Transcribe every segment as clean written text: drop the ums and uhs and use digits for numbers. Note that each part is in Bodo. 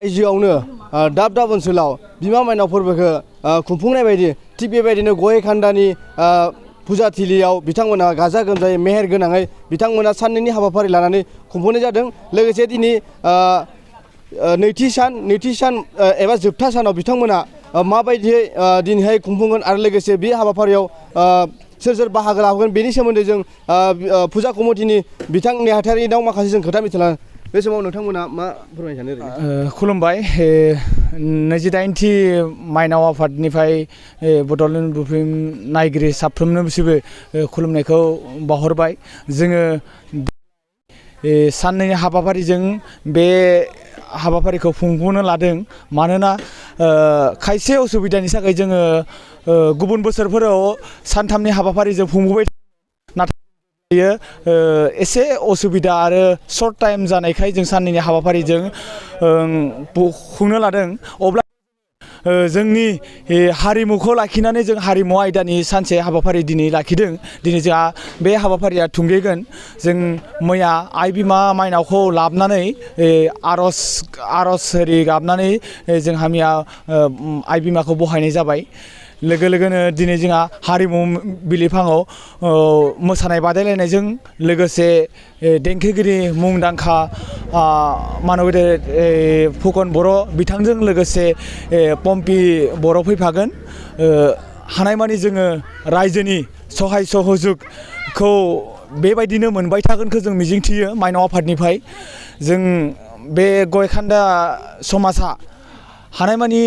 रायजोआवनो दाब दाब ओनसोलाव बिमा माइनाव फोरबोखौ खुंफुंनाय बायदि थिग बेबायदिनो गय खान्दानि फुजाथिलियाव बिथांमोना गाजा गोमजायै मेहेर गोनाङै बिथांमोना साननैनि हाबाफारि लानानै खुंफुंनाय जादों। लोगोसे दिनै नैथि सान एबा जोबथा सानाव बिथांमोना माबायदियै दिनैहाय खुंफुंगोन आरो लोगोसे बे हाबाफारियाव सोर सोर बाहागो लागोन बेनि सोमोन्दै जों फुजा कमिटिनि बिथां नेहाथारिनाव माखासे जों खोथा मिथिला। बे समाव नोंथांमोना मा फोरमायनो सानो? खुलुमबाय। 28थि माइनाव आफादनिफ्राय बड'लेण्ड बुब्लिम नायगिरि साफ्रोमनोबो खुलुमनायखौ बावहरबाय। जोङो साननैनि हाबाफारिजों बे हाबाफारिखौ खुंफुंनो लादों। मानोना खायसे असुबिदानि थाखाय जोङो गुबुन बोसोरफोराव सानथामनि हाबाफारिजों खुंबोबाय, नाथाय बेयो एसे असुबिदा आरो सर्ट टाइम जानायखाय जों साननैनि हाबाफारिजों खुंनो लादों। अब्ला जोंनि हारिमुखौ लाखिनानै जों हारिमु आयदानि सानसे हाबाफारि दिनै लाखिदों। दिनै जोंहा बे हाबाफारिया थुंगेगोन। जों मैया आइ बिमा माइनावखौ लाबोनानै आर'ज ओरि गाबनानै जोंहा मैया आइ बिमाखौ बहायनाय जाबाय। लोगो लोगोनो दिनै जोंहा हारिमु बिलिफाङाव मोसानाय बादायलायनायजों लोगोसे देंखोगिरि मुंदांखा मानबेदर फुकन बर' बिथांजों लोगोसे पम्पि बर' फैफागोन। हानायमानि जोङो रायजोनि सहाय सहजुगखौ बेबायदिनो मोनबाय थागोनखौ जों मिजिंथियो माइनाव आफादनिफ्राय। जों बे गयखान्दा समाजा हानायमानि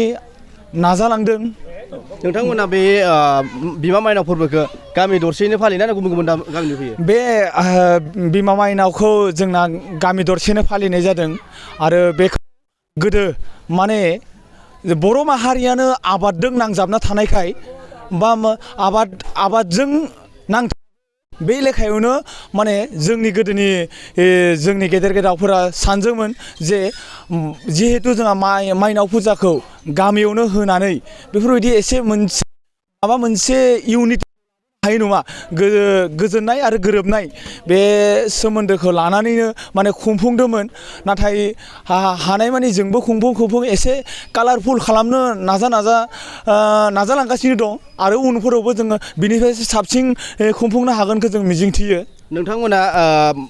नाजालांदों। नोंथांमोना बे बिमा माइनाव फोरबोखौ गामि दरसेयैनो फालिना गुबुन गुबुन गामिनि फैयो? बे बिमा माइनावखौ जोंना गामि दरसेनो फालिनाय जादों। आरो बेखौ गोदो माने बर' माहारियानो आबादजों नांजाबना थानायखाय बा आबादजों बे लेखायावनो माने जोंनि गोदोनि जोंनि गेदेर गोलावफोरा सानदोंमोन जे जिहेथु जोंहा माइनाव फुजाखौ गामियावनो होनानै बेफोरबायदि एसे माबा मोनसे इउनिट हायो नङा, गोजोननाय आरो गोरोबनाय बे सोमोन्दोखौ लानानैनो माने खुंफुंदोंमोन। नाथाय हानायमानि जोंबो खुंफुं एसे कालारफुल खालामनो नाजालांगासिनो दं। आरो उनफोरावबो जोङो बिनिफ्राय साबसिन खुंफुंनो हागोनखौ जों मिजिंथियो। नोंथांमोना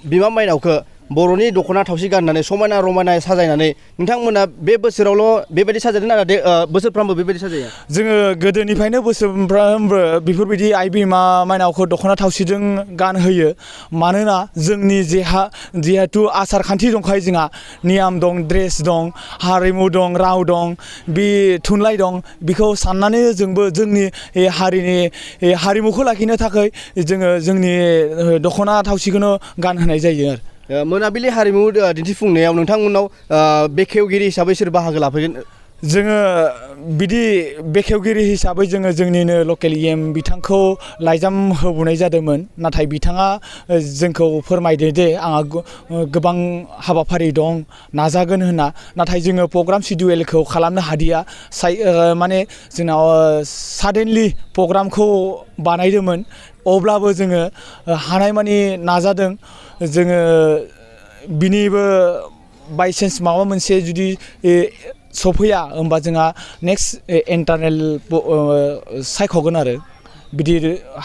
बिमा माइनावखौ बर'नि दख'ना थावसि गाननानै समायना रमायना साजायनानै नोंथांमोना बे बोसोरावल' बेबायदि साजायदों ना बोसोरफ्रामबो बेबायदि साजायो? जोङो गोदोनिफ्रायनो बोसोरफ्रामबो बेफोरबायदि आइ बिमा माइनावखौ दख'ना थावसिजों गानहोयो। मानोना जोंनि जिहेथु आसार खान्थि दंखायो, जोंहा नियम दं, ड्रेस दं, हारिमु दं, राव दं, बे थुनलाइ दं। बेखौ साननानै जोंबो जोंनि हारिनि हारिमुखौ लाखिनो थाखाय जोङो जोंनि दख'ना थावसिखौनो गानहोनाय जायो। मोनाबिलि हारिमु दिन्थिफुंनायाव नोंथांमोनाव बेखेवगिरि हिसाबै सोर बाहागो लाफैगोन? जोङो बिदि बेखेवगिरि हिसाबै जोङो जोंनिनो लकेल EM बिथांखौ लाइजाम होबोनाय जादोंमोन। नाथाय बिथाङा जोंखौ फोरमायदो जे आंहा गोबां हाबाफारि दं, नाजागोन होनना। नाथाय जोङो प्रग्राम सिडिउलखौ खालामनो हादिया। माने जोंनाव साडेनलि प्रग्रामखौ बानायदोंमोन। अब्लाबो जोङो हानायमानि नाजादों। जोङो बिनिबो बायसान्स माबा मोनसे जुदि सफैया होमबा जोंहा नेक्स्ट इन्टारनेल सायख'गोन आरो बिदि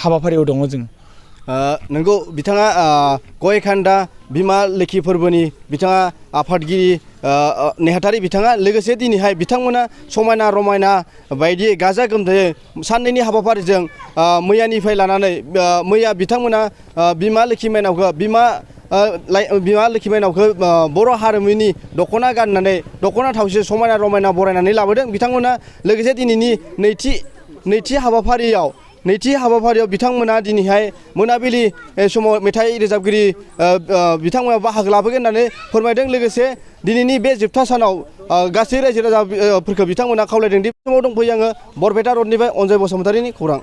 हाबाफारियाव दङ जों। नंगौ, बिथाङा गयखान्दा बिमा लोखि फोरबोनि बिथाङा आफादगिरि नेहाथारि बिथाङा लोगोसे दिनैहाय बिथांमोना समायना रमायना बायदि गाजा गोमजायै साननैनि हाबाफारिजों मैयानिफ्राय लानानै मैया बिथांमोना बिमा लोखि माइनावखौ बर' हारिमुनि दख'ना गाननानै दख'ना थावसि समायना रमायना बरायनानै लाबोदों बिथांमोना। लोगोसे दिनैनि नैथि हाबाफारियाव बिथांमोना दिनैहाय मोनाबिलि समाव मेथाइ रोजाबगिरि बिथांमोना बाहागो लाफैगोन होननानै फोरमायदों। लोगोसे दिनैनि बे जोबथा सानाव गासै रायजो राजाफोरखौ बिथांमोना खावलायदों दि बे समाव दंफैयो आङो बरपेटा रडनिफ्राय अनजय बसुमतारिनि खौरां।